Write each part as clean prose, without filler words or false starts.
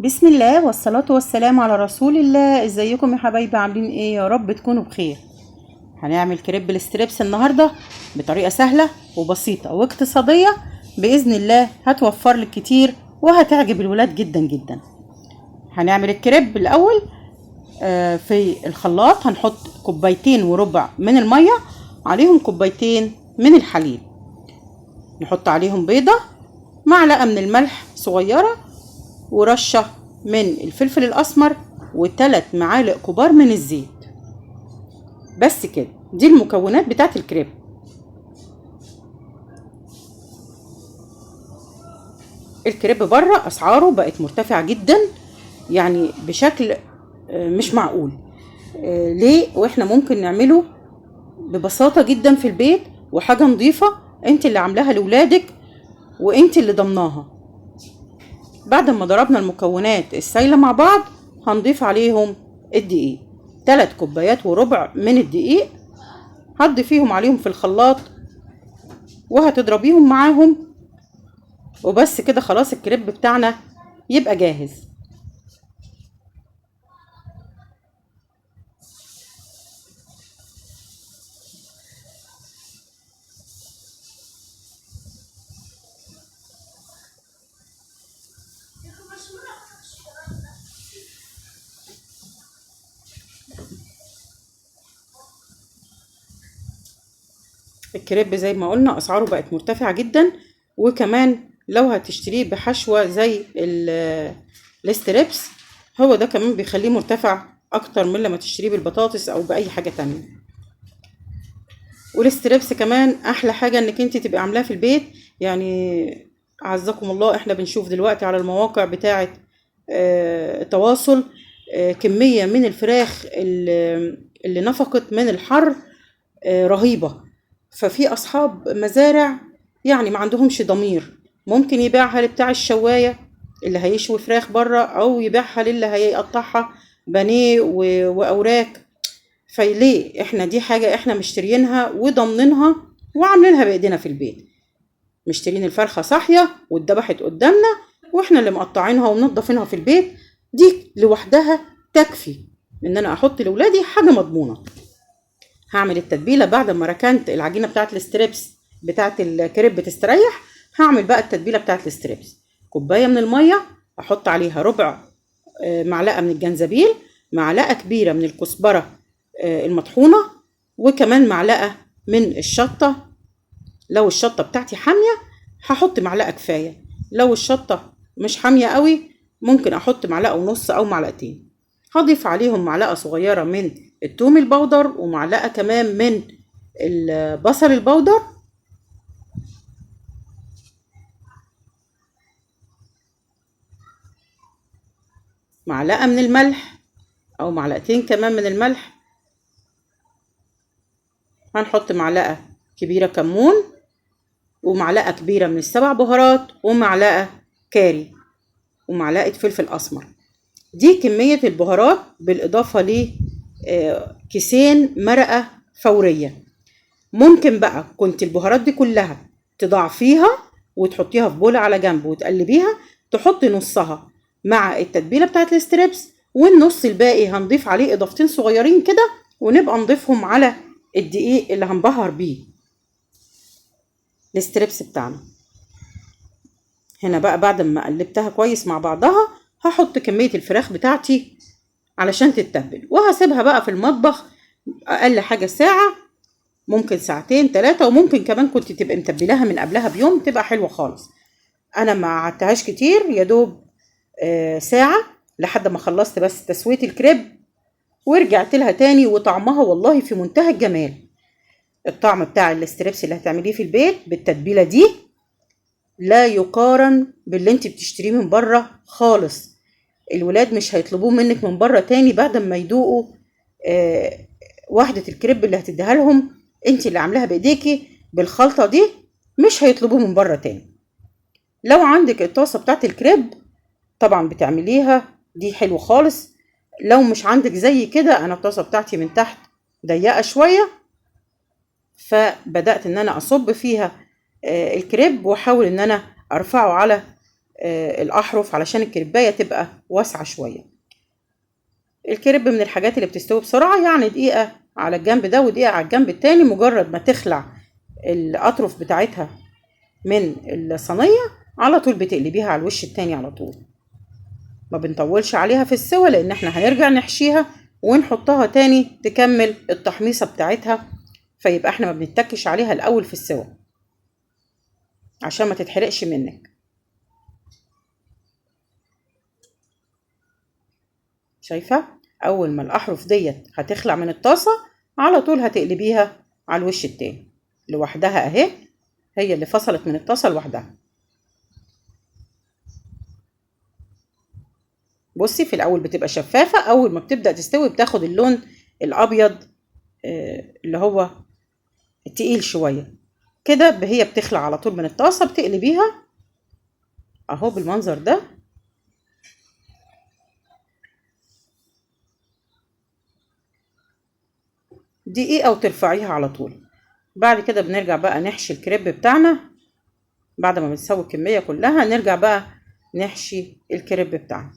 بسم الله والصلاة والسلام على رسول الله. ازيكم يا حبايبي؟ عاملين ايه؟ يا رب تكونوا بخير. هنعمل كريب ال strips النهاردة بطريقة سهلة وبسيطة واقتصادية بإذن الله، هتوفر لك كتير وهتعجب الولاد جدا جدا. هنعمل الكريب الأول في الخلاط. هنحط 2.25 كوباية من المية، عليهم 2 كوباية من الحليب، نحط عليهم بيضة، معلقة من الملح صغيرة، ورشة من الفلفل الأسمر، وثلاث معالق كبار من الزيت. بس كده، دي المكونات بتاعت الكريب. الكريب بره أسعاره بقت مرتفعة جدا، يعني بشكل مش معقول. ليه؟ واحنا ممكن نعمله ببساطة جدا في البيت، وحاجة نظيفة انت اللي عاملاها لولادك وانت اللي ضمناها. بعد ما ضربنا المكونات السايلة مع بعض هنضيف عليهم الدقيق، 3.25 كوبايات من الدقيق هتضيفيهم عليهم في الخلاط وهتضربيهم معاهم، وبس كده خلاص الكريب بتاعنا يبقى جاهز. الكريب زي ما قلنا اسعاره بقت مرتفعة جدا، وكمان لو هتشتريه بحشوة زي ال strips هو ده كمان بيخليه مرتفع اكتر من لما تشتريه بالبطاطس او باي حاجة تانية. وال strips كمان احلى حاجة انك انت تبقي عاملاها في البيت. اعزكم الله احنا بنشوف دلوقتي على المواقع بتاعة التواصل، كمية من الفراخ اللي نفقت من الحر، رهيبة. ففي أصحاب مزارع ما عندهمش ضمير، ممكن يبيعها لبتاع الشواية اللي هيشوي فراخ بره، أو يبيعها للي هيقطعها بانيه وأوراك. فليه احنا دي حاجة احنا مشتريينها وضامنينها وعاملينها بإيدينا في البيت، مشترين الفرخة صاحية واتذبحت قدامنا واحنا اللي مقطعينها ومنضفينها في البيت. دي لوحدها تكفي ان انا احط لولادي حاجة مضمونة. هعمل التتبيلة بعد ما ركنت العجينة بتاعت ال strips بتاعت الكريب تستريح. هعمل بقى التتبيلة بتاعت ال strips. كوباية من المية احط عليها ربع، معلقة من الجنزبيل، معلقة كبيرة من الكزبرة، المطحونة، وكمان معلقة من الشطة. لو الشطة بتاعتي حامية هحط معلقة كفاية، لو الشطة مش حامية قوي ممكن احط معلقة ونص او معلقتين. هضيف عليهم معلقة صغيرة من التوم البودر، ومعلقة كمان من البصل البودر، معلقة من الملح او معلقتين كمان من الملح. هنحط معلقة كبيرة كمون، ومعلقة كبيرة من السبع بهارات، ومعلقة كاري، ومعلقة فلفل أسمر. دي كمية البهارات بالإضافة ل، كيسين مرقة فورية. ممكن بقى كنت البهارات دي كلها تضعفيها وتحطيها في بولة على جنب وتقلبيها، تحطي نصها مع التتبيلة بتاعت الستريبس، والنص الباقي هنضيف عليه إضافتين صغيرين كده، ونبقى نضيفهم على الدقيق اللي هنبهر بيه الستريبس بتاعنا. هنا بقى بعد ما قلبتها كويس مع بعضها هحط كمية الفراخ بتاعتي علشان تتبل، وهسيبها بقى في المطبخ أقل حاجة ساعة، ممكن ساعتين 3، وممكن كمان كنت تبقي متبلاها من قبلها بيوم تبقى حلوة خالص. أنا ما قعدتهاش كتير، يا دوب، ساعة لحد ما خلصت بس تسوية الكريب، ورجعت لها تاني، وطعمها والله في منتهى الجمال. الطعم بتاع الستريبس اللي هتعمليه في البيت بالتتبيلة دي لا يقارن باللي انت بتشتريه من بره خالص. الولاد مش هيطلبوه منك من بره تاني بعد ما يدوقوا، وحدة الكريب اللي هتديها لهم انت اللي عاملاها بايديكي بالخلطة دي، مش هيطلبوه من بره تاني. لو عندك الطاسة بتاعت الكريب طبعا بتعمليها دي حلو خالص. لو مش عندك زي كده، انا الطاسة بتاعتي من تحت ضيقة شوية، فبدأت ان انا اصب فيها، الكريب، واحاول ان انا ارفعه على الاحرف علشان الكريبايه تبقى واسعة شوية. الكريب من الحاجات اللي بتستوي بسرعة، يعني دقيقة على الجنب ده ودقيقة على الجنب التاني، مجرد ما تخلع الاطرف بتاعتها من الصينية على طول بتقلبيها على الوش التاني على طول. ما بنطولش عليها في السوى لان احنا هنرجع نحشيها ونحطها تاني تكمل التحميصه بتاعتها، فيبقى احنا ما بنتكش عليها الاول في السوى عشان ما تتحرقش منك. شايفه؟ اول ما الاحرف ديت هتخلع من الطاسه على طول هتقلبيها على الوش التاني لوحدها اهي، هي اللي فصلت من الطاسه لوحدها. بصي في الاول بتبقى شفافة، اول ما بتبدا تستوي بتاخد اللون الابيض اللي هو التقيل شوية كده، هي بتخلع على طول من الطاسه، بتقلبيها اهو بالمنظر ده. دقيقة وترفعيها على طول. بعد كده بنرجع بقى نحشي الكريب بتاعنا، بعد ما بنسوي الكمية كلها نرجع بقى نحشي الكريب بتاعنا.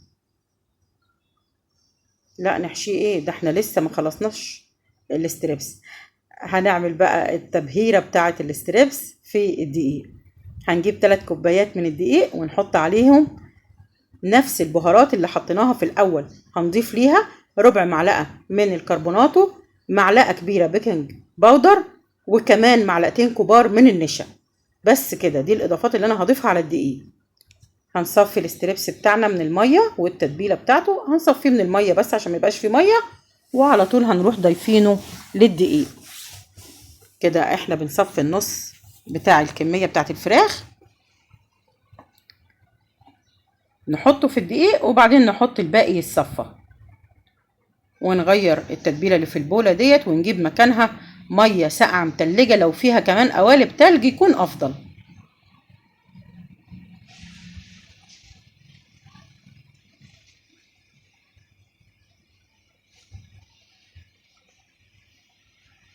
لا نحشيه ايه ده، احنا لسه ما خلصناش ال strips. هنعمل بقى التبهيره بتاعه ال strips في الدقيق. هنجيب 3 كوبايات من الدقيق ونحط عليهم نفس البهارات اللي حطيناها في الاول. هنضيف ليها ربع معلقه من الكربوناتو، معلقه كبيرة baking powder، وكمان معلقتين كبار من النشا. بس كده، دي الاضافات اللي انا هضيفها على الدقيق. هنصفي ال strips بتاعنا من المية والتتبيله بتاعته، هنصفيه من المية بس عشان ما يبقاش فيه مية، وعلى طول هنروح ضايفينه للدقيق. كده احنا بنصفي النص بتاع الكمية بتاعت الفراخ، نحطه في الدقيق وبعدين نحط الباقي يتصفى، ونغير التتبيله اللي في البوله ديت ونجيب مكانها مية ساقعه متلجه، لو فيها كمان قوالب تلج يكون افضل.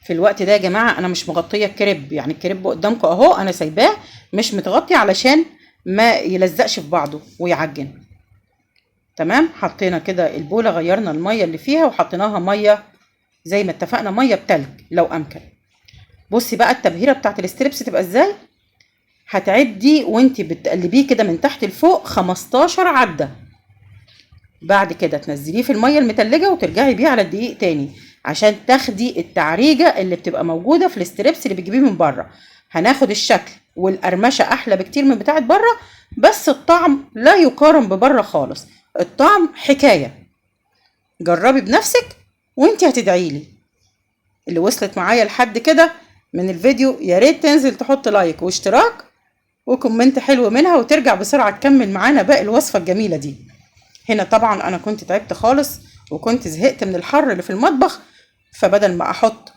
في الوقت ده يا جماعة انا مش مغطيه الكريب، يعني الكريب قدامكم اهو انا سايباه مش متغطي علشان ما يلزقش في بعضه ويعجن. تمام، حطينا كده البوله، غيرنا المية اللي فيها وحطيناها مية زي ما اتفقنا، مية بتلج لو امكن. بصي بقى التبهيره بتاعت ال strips تبقى ازاي. هتعدي وانتي بتقلبيه كده من تحت لفوق 15 عده، بعد كده تنزليه في المية المتلجه وترجعي بيه على الدقيق تاني عشان تاخدي التعريجه اللي بتبقى موجودة في ال strips اللي بتجيبيه من بره. هناخد الشكل والقرمشه احلى بكتير من بتاعه بره، بس الطعم لا يقارن ببره خالص، الطعم حكاية. جربي بنفسك وانتي هتدعيلي. اللي وصلت معايا لحد كده من الفيديو يا ريت تنزل تحط like واشتراك و comment حلو منها، وترجع بسرعة تكمل معانا باقي الوصفة الجميلة دي. هنا طبعا انا كنت تعبت خالص وكنت زهقت من الحر اللي في المطبخ، فبدل ما احط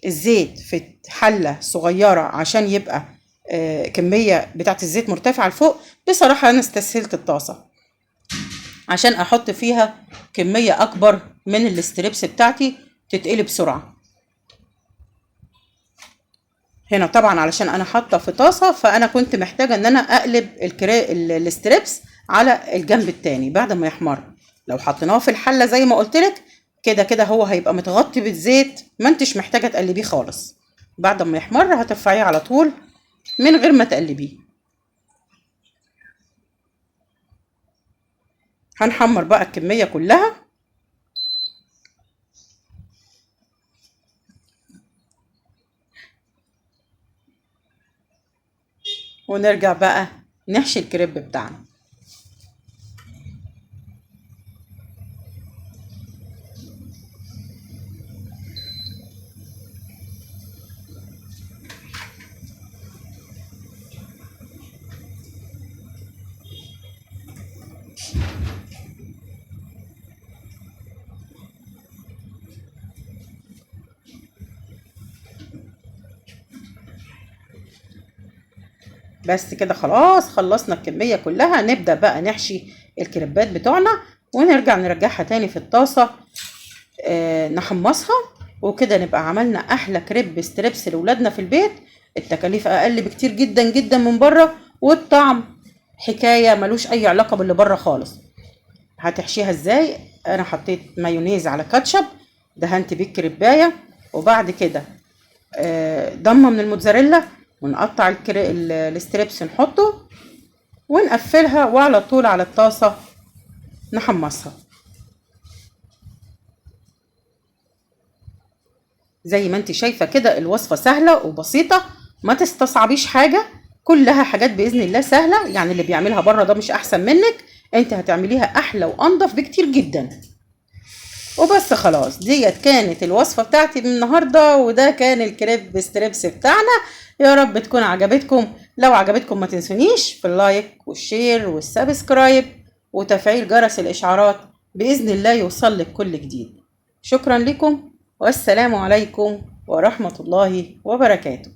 الزيت في حله صغيرة عشان يبقى كمية بتاعت الزيت مرتفعة لفوق، بصراحة انا استسهلت الطاسه عشان احط فيها كمية اكبر من ال strips بتاعتي تتقلب بسرعة. هنا طبعا علشان انا حاطه في طاسه فانا كنت محتاجه ان انا اقلب ال strips على الجنب التاني بعد ما يحمر. لو حطيناه في الحلة زي ما قلت لك كده كده هو هيبقى متغطي بالزيت، ما انتش محتاجه تقلبيه خالص. بعد ما يحمر هترفعيه على طول من غير ما تقلبيه. هنحمر بقى الكمية كلها. ونرجع بقى نحشي الكريب بتاعنا. بس كده خلاص خلصنا الكمية كلها. نبدأ بقى نحشي الكريبات بتوعنا ونرجع نرجعها تاني في الطاسة، نحمصها، وكده نبقى عملنا أحلى كريب strips لولادنا في البيت. التكاليف أقل بكتير جدا جدا من بره، والطعم حكاية، ملوش اي علاقة باللي بره خالص. هتحشيها ازاي؟ انا حطيت مايونيز على كاتشب، دهنت بيه الكريبايه، وبعد كده ضمه من الموتزاريلا، ونقطع ال strips نحطه ونقفلها، وعلى طول على الطاسه نحمصها. زي ما انت شايفه كده الوصفة سهلة وبسيطة، ما تستصعبيش حاجة، كلها حاجات باذن الله سهلة. يعني اللي بيعملها بره ده مش احسن منك، انت هتعمليها احلى وانضف بكتير جدا. وبس خلاص، ديت كانت الوصفة بتاعتي من النهارده، وده كان الكريب strips بتاعنا. يا رب تكون عجبتكم. لو عجبتكم ما تنسونيش في ال like وال share وال subscribe وتفعيل جرس الاشعارات، باذن الله يوصل لك كل جديد. شكرا لكم، والسلام عليكم ورحمة الله وبركاته.